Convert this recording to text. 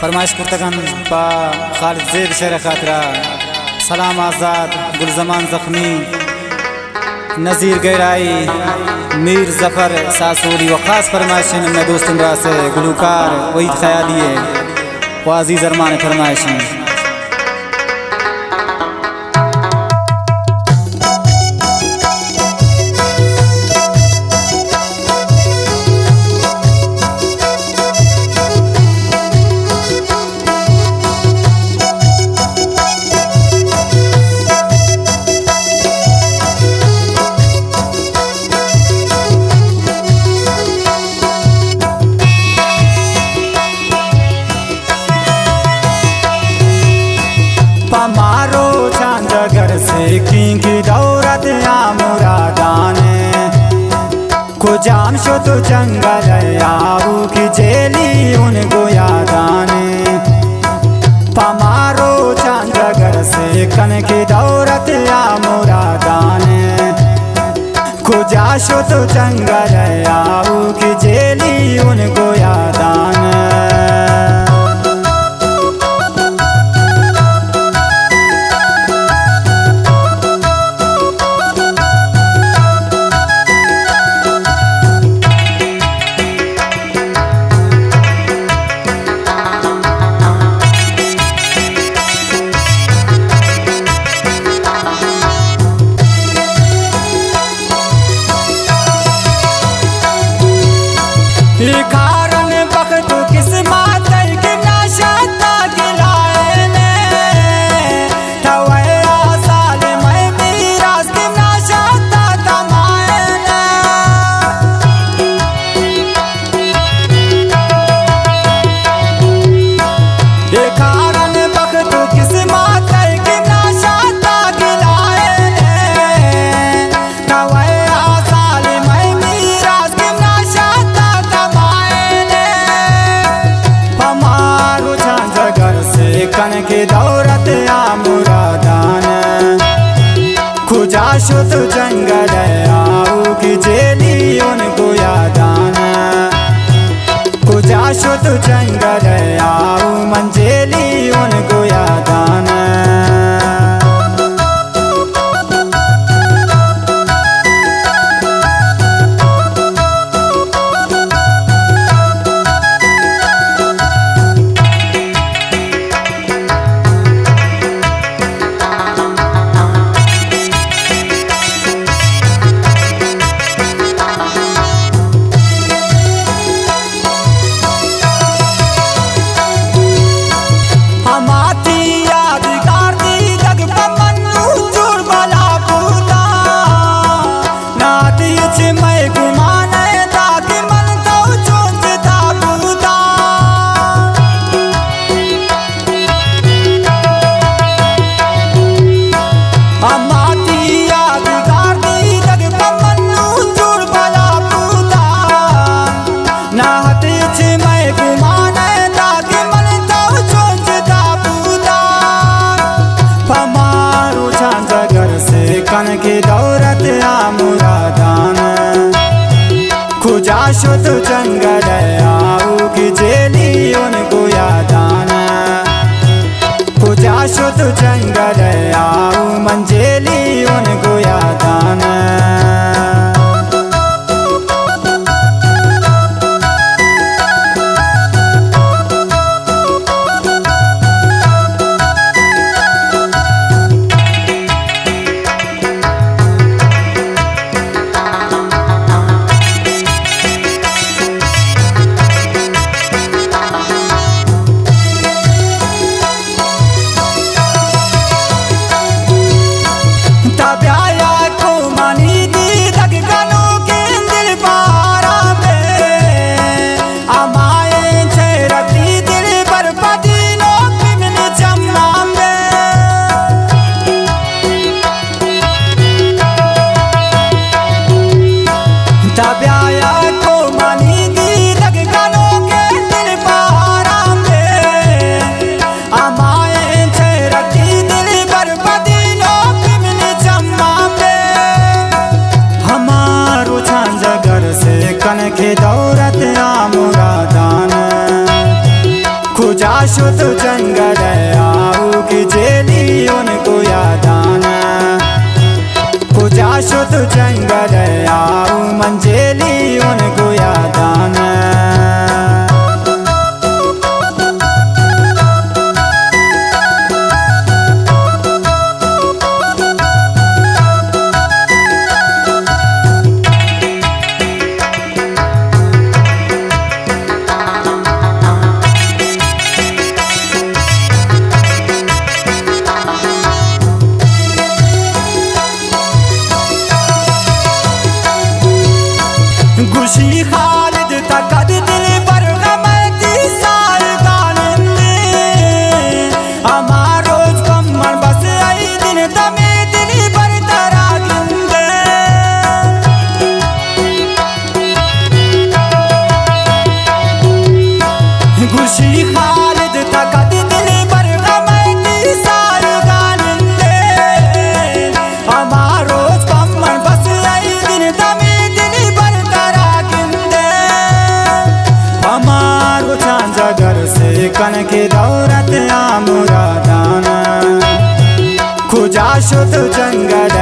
فرمائش کرتگ انت پہ خالد زیب شعر ءِ خاطرا۔ سلام آزاد، گلزمان زخمی، نذیر گہرائی، میر ظفر ساسولی و خاص فرمائش انت مئے دوستیں راس ءِ گلوکار وحید خیالی ءِ و عزیز ارمان ءِ فرمائش انت۔ پہ مارو چاند گر سے کینکی دولت یا مرادانے۔ کجام شت جنگل یا او کی جیلی ان گو یادانے۔ پہ مارو چاند گر سے کنکی دولت یا مرادانے۔ کجا شت جنگل یا او کی جیلی ان گو یادان۔ اے کارن بخت و قسمت ءَ کہ ناشتا گلائینے، تو اے آ ظالم ءِ میراث کہ ناشتا دمائینے۔ اے کارن بخت و قسمت ءَ کہ ناشتا گلائینے، تو اے آ ظالم ءِ میراث کہ ناشتا دمائینے۔ پہ مارو چاند گر سے کنکی دولت یا مرادان۔ کجا شت جنگل یا او کی جیلی ان گو یادان۔ کجا شت جنگل یا او من جیلی ان گو یادان۔ ہما تئی یادگار دیدگ پہ من نوں جوڑ بلا بوتاں۔ ناتی چہ مئے گمان ءَ داتی من تو چون جتا بوتاں۔ ہما تئی یادگار دیدگ پہ من نوں جوڑ بلا بوتاں۔ ناتی چہ مئے گمان ءَ داتی من تو چون جتا بوتاں۔ پہ مارو چاند گر سے کنکی دولت یا مرادان۔ کجا شت جنگل یا او کی جیلی ان گو یادان۔ کجا شت جنگل یا او من جیلی ان گو یادان۔ دولت آ مرادان، کجا شد جنگل آؤ کہ جیلی ان کو یادان، کجا شد جنگل آؤ من جیلی ان کو یادان۔ گوشی خالد تکد دل بر غمتی سال گانندے، ہما روچ کمن بس ای دن دمے دل بر ترا گندے۔ گوشی خالد تکد دل بر غمتی سال گانندے، ہما روچ پمن بس ای دن دمے دل بر ترا گندے۔ ہما روچاں جگر سے کن کے دولت آ مرادان، کجا شد جنگل